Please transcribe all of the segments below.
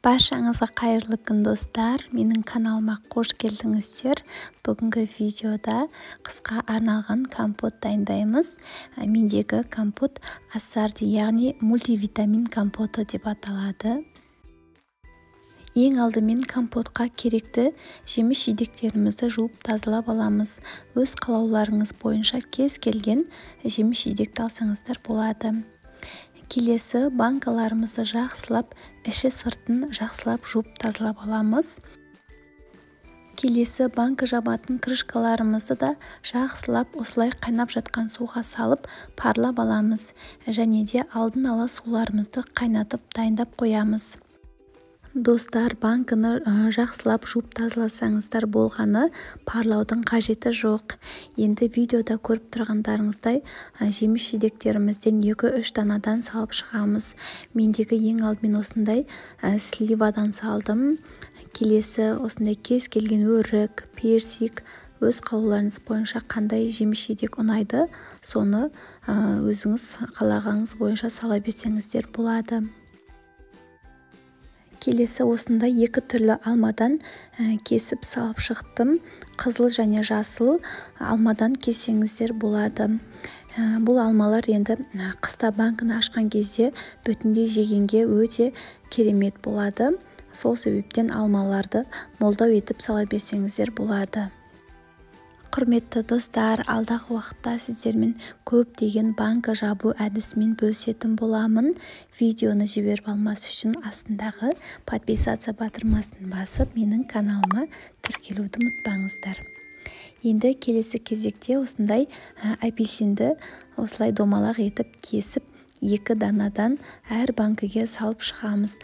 Баршаңызға қайырлы күн, достар! Менің каналыма қош келдіңіздер. Бүгінгі видеода қысқа арналған компот дайындаймыз. Мендегі компот ассарди, яғни мультивитамин компоты деп аталады. Ең алдымен компотқа керекті жеміс-жидектерімізді жуып тазалап аламыз. Өз қалауларыңыз бойынша кез келген жеміс-жидекті алсаңыздар болады. Келесі банкаларымызды жақсылап, іші сыртын жақсылап жуып тазалап аламыз. Келесі банка жабатын крышкаларымызды да жақсылап осылай қайнап жатқан суға салып парлап аламыз. Және де алдын ала суларымызды қайнатып дайындап қоямыз. Достар, банканы жақсылап жуып тазаласаңыздар болғаны, парлаудың қажеті жоқ. Енді видеода көріп тұрғандарыңыздай жеміс-жидектерімізден 2-3 данадан салып шығамыз. Мендегі ең алдымен осындай сливадан салдым. Келесі осындай кез келген өрік, персик, өз қалауларыңыз бойынша қандай жеміс-жидек ұнайды, соны өзіңіз қалағаныңыз бойынша сала берсеңіздер болады. Келесі осындай екі түрлі алмадан кесіп салып шықтым. Қызыл және жасыл алмадан кессеңіздер болады. Бұл алмалар енді қыста банкіні ашқан кезде бүтіндей жегенге өте керемет болады. Сол себептен алмаларды молдау етіп сала берсеңіздер болады. Құрметті достар, алдағы уақытта сіздермен көптеген банка жабу әдісімен бөлісетін боламын. Видеоны жіберіп алмас үшін астындағы подписаться батырмасын басып, менің каналыма тіркелуді ұмытпаңыздар. Енді келесі кезекте осындай апельсинді осылай домалақ етіп кесіп, 2 данадан әр банкіге салып шығамыз.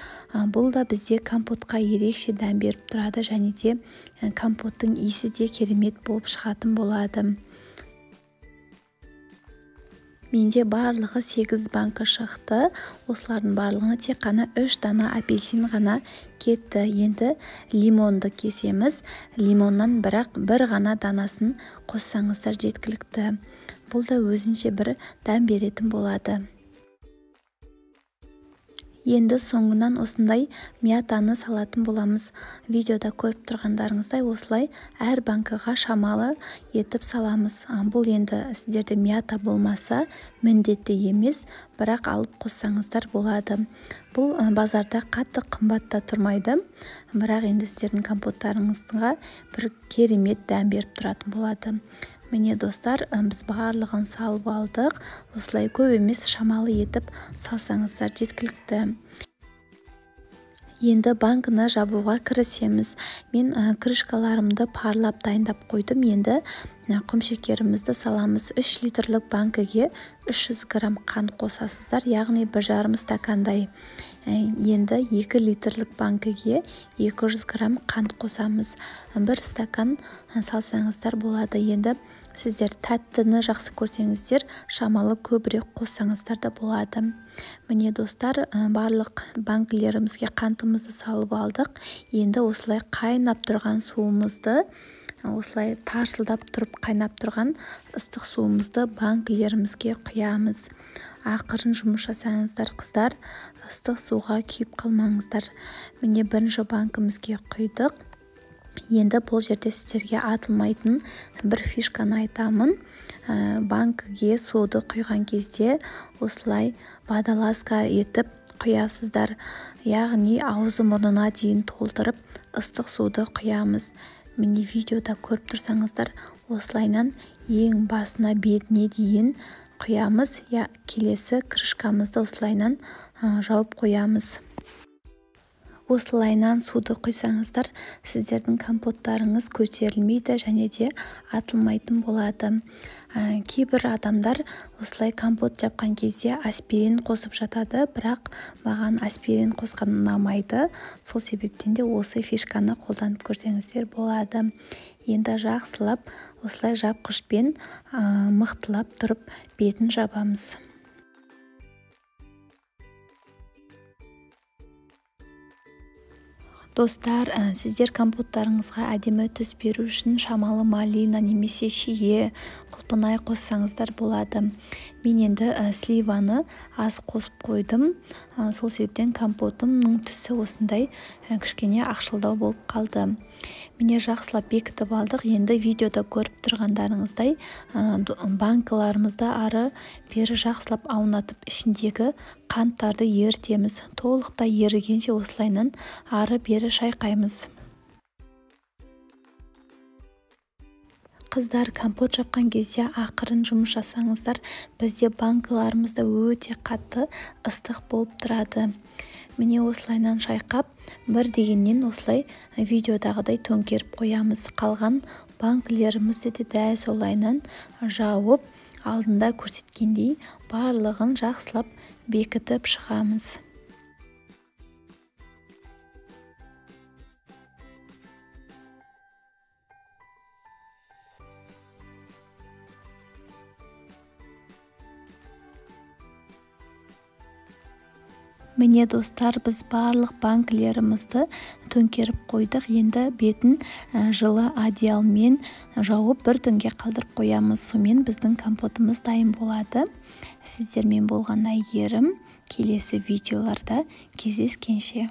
Бұл да бізде компотқа ерекше дәм беріп тұрады, және де компоттың иісі де керемет болып шығатын болады. Менде барлығы 8 банка шықты. Осылардың барлығына тек қана 3 дана апельсин ғана кетті. Енді лимонды кесеміз. Лимоннан бірақ бір ғана данасын қоссаңыздар жеткілікті. Бұл да өзінше бір дәм беретін болады. Енді соңынан осындай мятаны салатын боламыз. Видеода көріп тұрғандарыңыздай осылай әр банкаға шамалы етіп саламыз. Бұл енді сіздерде мята болмаса міндетті емес, бірақ алып қоссаңыздар болады. Бұл базарда қатты қымбат та тұрмайды, бірақ енді сіздердің компоттарыңызға бір керемет дәм беріп тұратын болады. Міне достар, біз барлығын салып алдық. Осылай көп емес, шамалы етіп салсаңыздар жеткілікті. Енді банкіні жабуға кірісеміз. Мен крышкаларымды парлап дайындап қойдым. Енді құмшекерімізді саламыз. 3 литрлік банкіге 300 грамм қант қосасыздар, яғни 1,5 стакандай. Енді 2 литрлік банкіге 200 грамм қант қосамыз. 1 стакан салсаңыздар болады. Енді сіздер тәттіні жақсы көрсеңіздер, шамалы көбірек қоссаңыздар да болады. Міне достар, барлық банкілерімізге қантымызды салып алдық. Енді осылай қайнап тұрған суымызды, осылай тарсылдап тұрып қайнап тұрған ыстық суымызды банкілерімізге құямыз. Ақырын жұмыс жасаңыздар, қыздар, ыстық суға күйіп қалмаңыздар. Міне бірінші банкімізге құйдық. Енді бұл жерде сіздерге атылмайтын бір фишканы айтамын. Банкіге суды құйған кезде осылай водолазка етіп құясыздар. Яғни аузы мұрнына дейін толтырып ыстық суды құямыз. Міне видеода көріп тұрсаңыздар, осылайынан ең басына бетіне дейін құямыз. Келесі крышкамызды осылайынан жауып қоямыз. Осылайынан суды құйсаңыздар, сіздердің компоттарыңыз көтерілмейді және де атылмайтын болады. Кейбір адамдар осылай компот жапқан кезде аспирин қосып жатады, бірақ маған аспирин қосқан ұнамайды. Сол себептен де осы фишканы қолданып көрсеңіздер болады. Енді жақсылап осылай жапқышпен мықтылап тұрып бетін жабамыз. Достар, сіздер компоттарыңызға әдемі түс беру үшін шамалы малина немесе шие, құлпынай қоссаңыздар болады. Мен енді сливаны аз қосып қойдым. Сол себептен компотымның түсі осындай кішкене ақшылдау болып қалды. Міне, жақсылап бекітіп алдық. Енді видеода көріп тұрғандарыңыздай, банкаларымызды ары бері жақсылап аунатып, ішіндегі қанттарды ерітеміз. Толықтай ерігенше осылайынан ары бері шайқаймыз. Қыздар, компот жапқан кезде ақырын жұмыс жасаңыздар, бізде банкаларымызда өте қатты ыстық болып тұрады. Міне, осылайынан шайқап, бір дегеннен осылай видеодағыдай төңкеріп қоямыз. Қалған банкілерімізді де дәл солайынан жауып, алдында көрсеткендей барлығын жақсылап бекітіп шығамыз. Міне, достар, біз барлық банкілерімізді төңкеріп қойдық. Енді бетін жылы одеялмен жауып, бір түнге қалдырып қоямыз. Сонымен біздің компотымыз дайын болады. Сіздермен болған Әйгерім. Келесі видеоларда кездескенше.